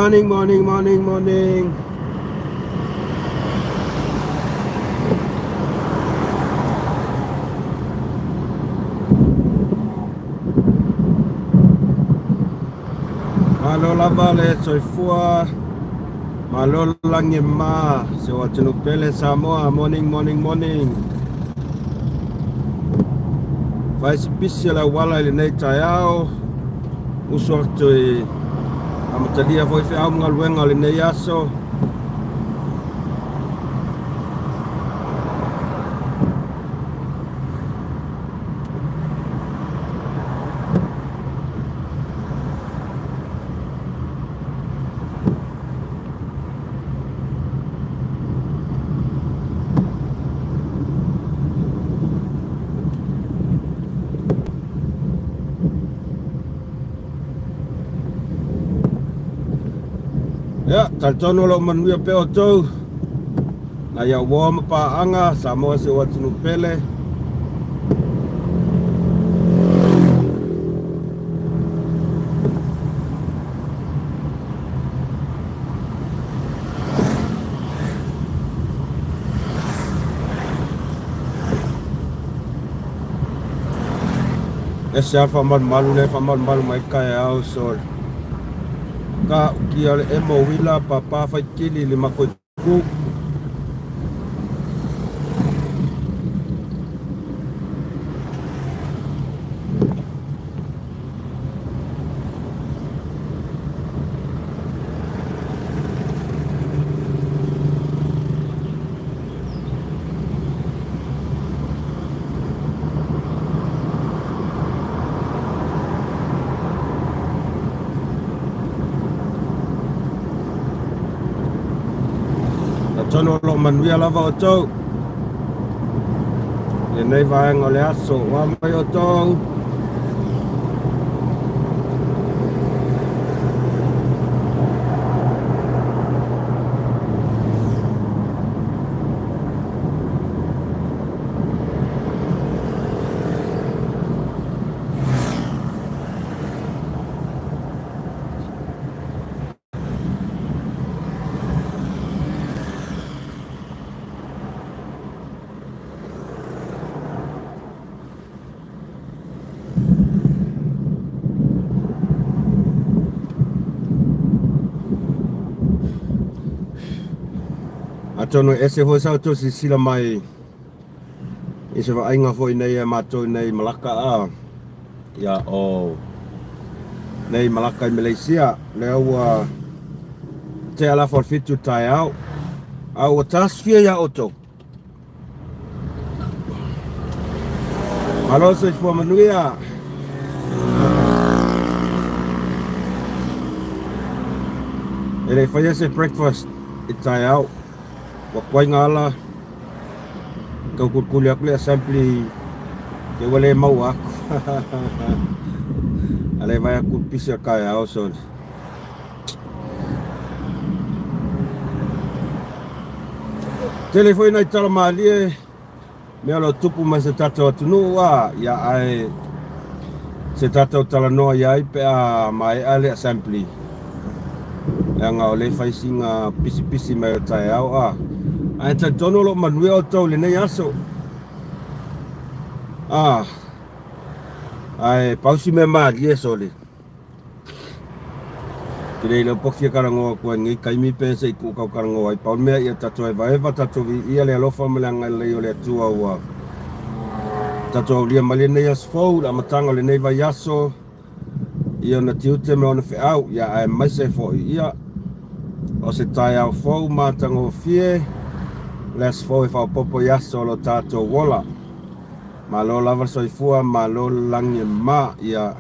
Morning, morning, morning, morning. Malo lava le soifua, malo lagi e ma, si o atunuu pele Samoa, morning, morning, morning. Fai si pisi o le auala i lenei taeao, usu atu i amatalia foi feau ma galuega o lenei aso. Ia, talitonu o lo o manuia pea outou. Nai au uo ma paaga, Samoa si ou atunuu pele. Ese lava le faamalumalu lea e faamalumalu mai le taeao so ka ukia le emo uila papa faitili le matou itu. Atonu o lo o manuia lava outou i lenei vaega o le aso. Ua mai outou. Atonu e ese foi sa outou silasila mai i se vaaiga foi nei a matou nei Malaka a ia o nei Malaka i Malaysia lea ua tea lafo o le 7 taeao a ua tasofia iā outou. Malo soifua manuia. E le faia se breakfast i taeao. Ua tuai na ala tau kulikuli atu le assembly te ua le maua atu. A le vai atu pisi o taeao so. Tele foi nai tala malie mea o lo o tupu mai se tatou atunuu a ia ae se tatou talanoa i ai pe a maea le assembly leaga o lea e fai sina pisipisi mai o taeao a ae talitonu o lo o manuia outou i lenei aso a ae pau si mea malie sole. Te le iloa po o fia talanoa atu ai i lenei taimi pe se i tuu tau talanoa ai. Pau le mea ia tatou evaeva, tatou viia le alofa ma le agalelei o le Atua ua tatou aulia mai lenei aso fou, le amataga o lenei vaiaso i ona tiute ma ona feau, ia aemaise ai foi ia o se taeao fou matagofie, le aso fou e faaopoopo i aso o lo tatou ola. Malo lava le soifua, malo le lagi e mama, ia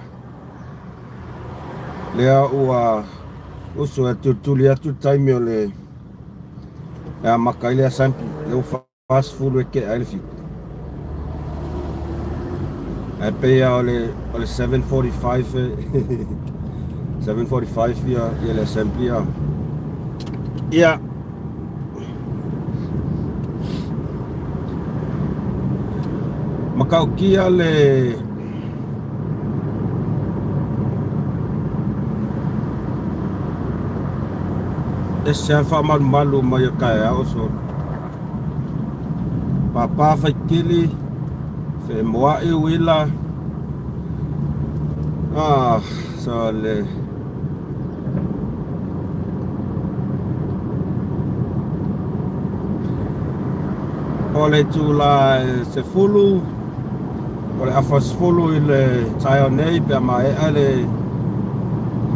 Lea ua usu e tulituli atu le taimi o le e amata ai le assembly. Lea ua 40 e tea ai le 7. Ae pei lava o le, o le 7:45 e 7:45 ia, ia le assembly ia. Ia. Matautia le Ese lava le faamalumalu mai o taeao solo. Papa faitili, feemoa'i uila. Ah, sole. O le itula e 10, o le afa 10 i le taeao nei pe a maea le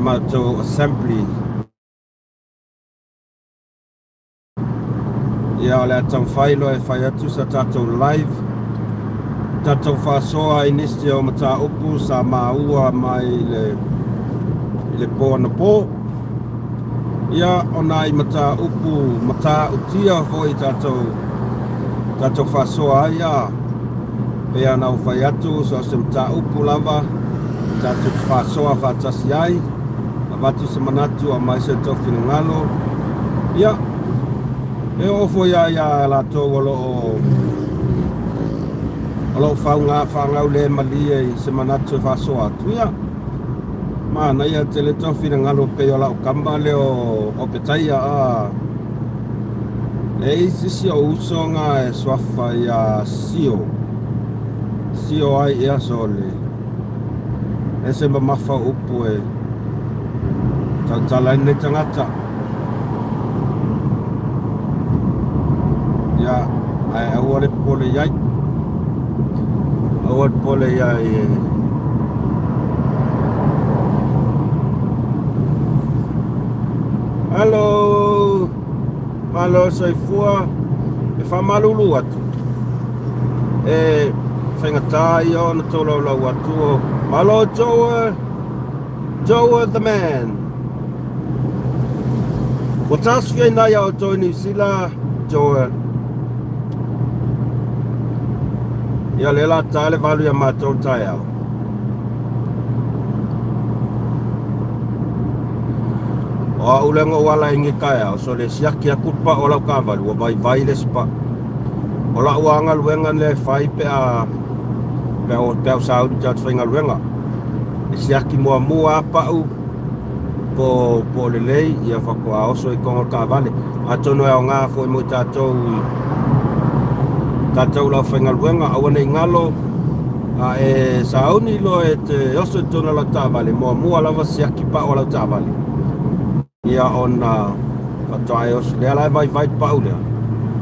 matou assembly. Ia, o le a taumafai loa e fai atu sa tatou live, tatou faasoa i nisi o mataupu sa maua mai i le po anapo. Ia, o nai mataupu matautia foi tatou tatou faasoa ai, a pei ona ou fai atu, so o se mataupu lava tatou te faasoa faatasi ai, avatu se manatu, aumai se tou finagalo. Ia, e oo foi lava ia latou o lo o o lo o fauga faagau le malie i se manatu e faasoa atu. Ia, manaia tele tou finagalo pei o lau kama lea o Opetaia a. E i ai se isi ou uso na e suafa ia Sio. Sio ai ia sole. Ese mamafa o upu e tautala ai lenei tagata. Ia, ae aua le popole i ai. Aua le popole i ai e. Hello! Malo soifua. E faamalulu atu. E faigata ia ona tolaulau atu o Malo Joe, Joe the man. Ua tasofia ina ia outou i Niu Sila, Joel. Ia lea la ta le 8 ia matou le taeao. O au lea na ou ala ai i nei taeao, so le siaki atu le pao o lau taavale, ua vaivai le isi pao. O lau lava galuega lea e fai pe a pe a pe a ou sauni ou te alu atu faigaluega. E siaki muamua lava pau po po o lelei ia faatoa oso i totonu o le taavale. Atonu e aoga foi mo i tatou i tatou le aufaigaluega, aua ne i galo a e sauni loa e te oso i totonu o lau taavale, muamua lava siaki pau o lau taavale. Ia ona faatoa e oso. Lea la e vaivai le pau lea.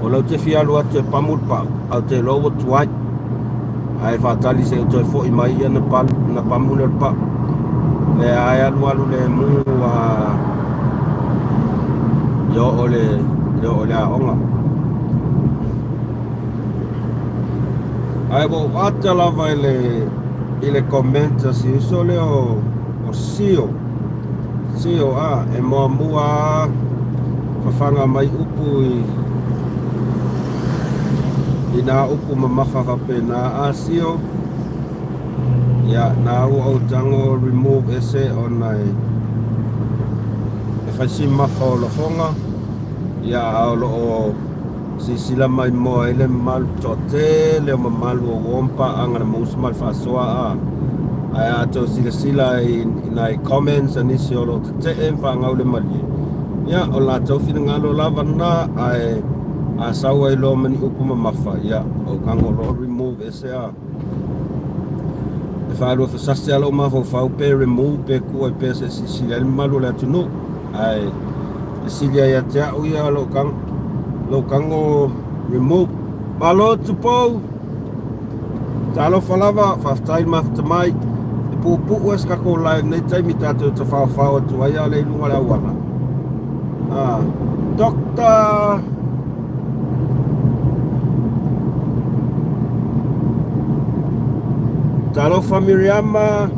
O lea ou te fia alu atu e pamu le pau, ae ou te iloa ua tuai. Ae faatali se i toe foi mai ia ona pamu lea o le pau. Lea lava e alualu lemu a ia oo i le aoga. Ae ua ou ata lava i le comment a si uso lea o Sio. Sio a, e muamua a fafaga mai upu i i nā upu mamafa faapena a Sio. Ia, na ua ou tago remove ese ona e e fai si mamafa o lofoga. Ia, a o lo o Silasila mai moa ai le mamalu toatele o mamalu o uo ma paaga le musu ma le faasoa a. Ae a tou silasila i nai comments a nisi o lo o tetee ma faagau le malie, ia o latou finagalo lava na, ae a sau ai loa ma ni upu mamafa, ia ou tago loa remove ese a. E faalua fasasi lava lou mafaufau pe remove pe tuu ai pea se i silasila ai le mamalu o le atunuu. Ae e sili ai ia te au ia lou tago, lou tago remove. Malo Tupou! Talofa lava, faafetai le mafuta mai. E puupuu lava se tatou live nei taimi tatou tafaofao atu ai a o lea i luga o le auala. Ah, Doctor Talofa Miriama.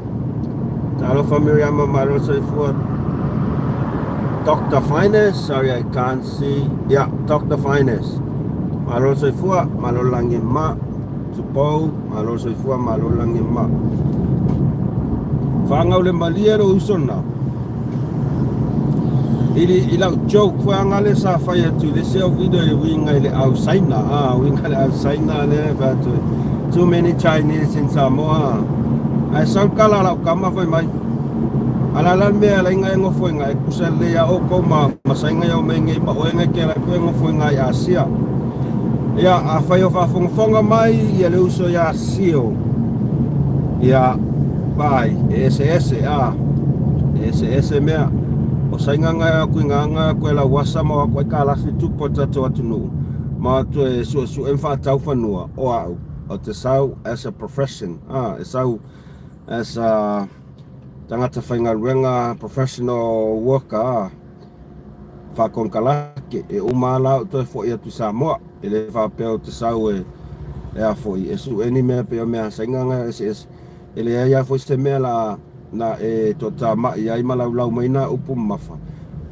Talofa Miriama, malo soifua. Dr. Finance, sorry I can't see. Yeah, Dr. Finance. Malo soifua, malo lagi ma. Tupou, malo soifua, malo lagi ma. Faagau le malie lou uso lena. I, i lau joke foi aga le sa fai atu i le isi au video e uiga i le au Saina, a uiga i le au Saina lea e fai atu too many Chinese in Samoa. Ae sau le tala a lau tama fai mai, A o le a la le mea e ala ai ona e nofo i ina? E tutusa lelei lava outou ma ma Saina e omai nei ma oe na e te alu atu e nofo i ina i Asia. Ia, afai o faafogafoga mai ia le uso ia Sio, ia, vaai, e eseese, a, e eseese mea. O Saina na e o atu i ina na e o atu e lauasa ma o atu aikalafi tupe o le tatou atunuu, ma o atu e suesue ma faatau fanua, o au, ou te sau as a profession, a, e sau as a tagata faigaluega, professional worker, a, faakonekarate, e uma lava la ou toe foi atu i Samoa. E le faapea ou te sau e, e a foi, e sue ni mea pei o mea a Saina na eseese. E leai lava foi se mea la na e toatamai ai ma laulau mai nā upu mamafa.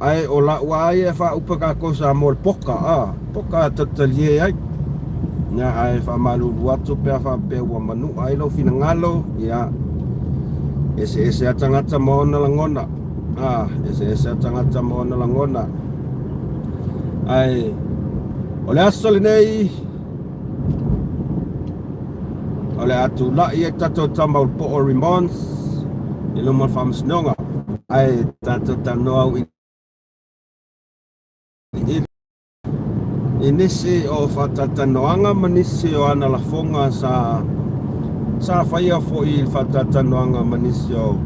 Ae o la'u a ia e faaupu e kākou Samoa le poka, a, poka e talitalie ai. Ia, ae faamalulu atu pe a faapea ua manu'a ai lou finagalo, ia, eseese a tagata ma ona lagona. A, eseese a tagata ma ona lagona. Ae o le aso lenei, o le a tula'i ai tatou tama o le po'o Remons i luma o le Faamasinoga. Ae tatou talanoa auiliili i nisi o faatalatalanoaga ma nisi o ana lafoga sa sa faia foi i le faatalatalanoaga ma nisi o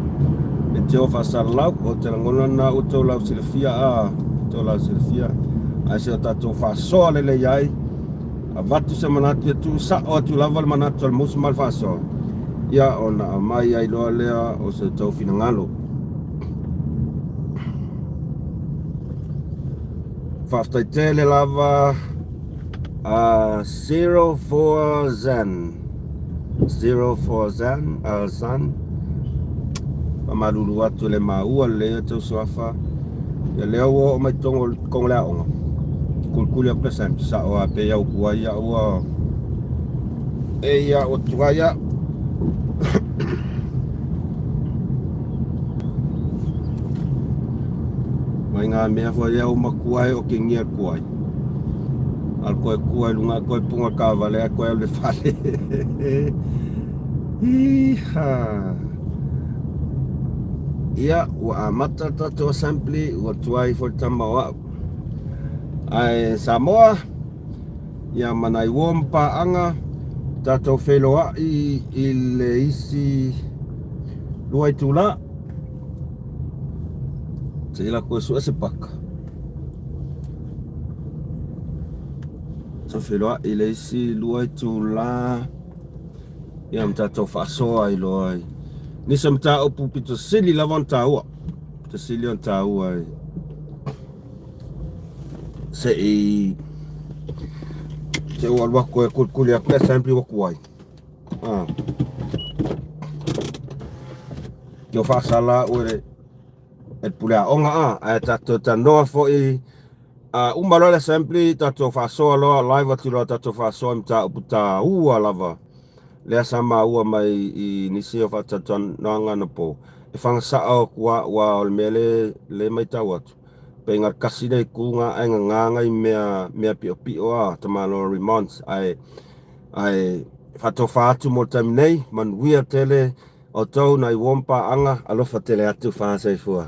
leitio faasalalau. Ou te lagona lena ua tou lausilafia a tou lausilafia ae se o tatou faasoa lelei ai avatu se manatu e tuu sa'o atu lava le manatu o le musu ma le faasoa, ia ona aumai ai loa lea o se tou finagalo. Faafetai tele lava a 04 Zen 04 Zen Zan faamalulu atu le maua lelei o tou suafa ia lea ua oo mai totonu o le aoga kulikuli atu le Sam sao a pei au tuai au ua e ia ua tuai au mai ngā mea foi au matua e o ke ngia kuai al koe kuai lunga koe punga kavale a koe le fale Iha. Ia, ua amata le tatou assembly, ua tuai foi le tama o au. Ae Samoa, ia ma nai uo ma paaga, tatou feiloai i le isi 2 itula. Se i latou e sue se paka. Tatou feiloai i le isi 2 itula. Ia ma tatou faasoa ai loa i nisi o mataupu pito sili lava ona taua. Pito sili ona taua i se i se ua alu atu e kulikuli atu le assembly ua tuai. Ah. Tio faasala au e le e le pule aoga a, ae tatou talanoa foi a uma loa le assembly tatou faasoa loa live atu loa tatou faasoa i mataupu taua lava lea sa maua mai i nisi o faatalatalanoaga anapo e fagasao atu aua o le mea le le matau atu pei na kasi le itu na ae gagā nai mea mea piopio a tamaloa remonts ae ae faatofa atu mo le taimi nei manuia tele outou nai uo ma paaga alofa tele atu faasoifua.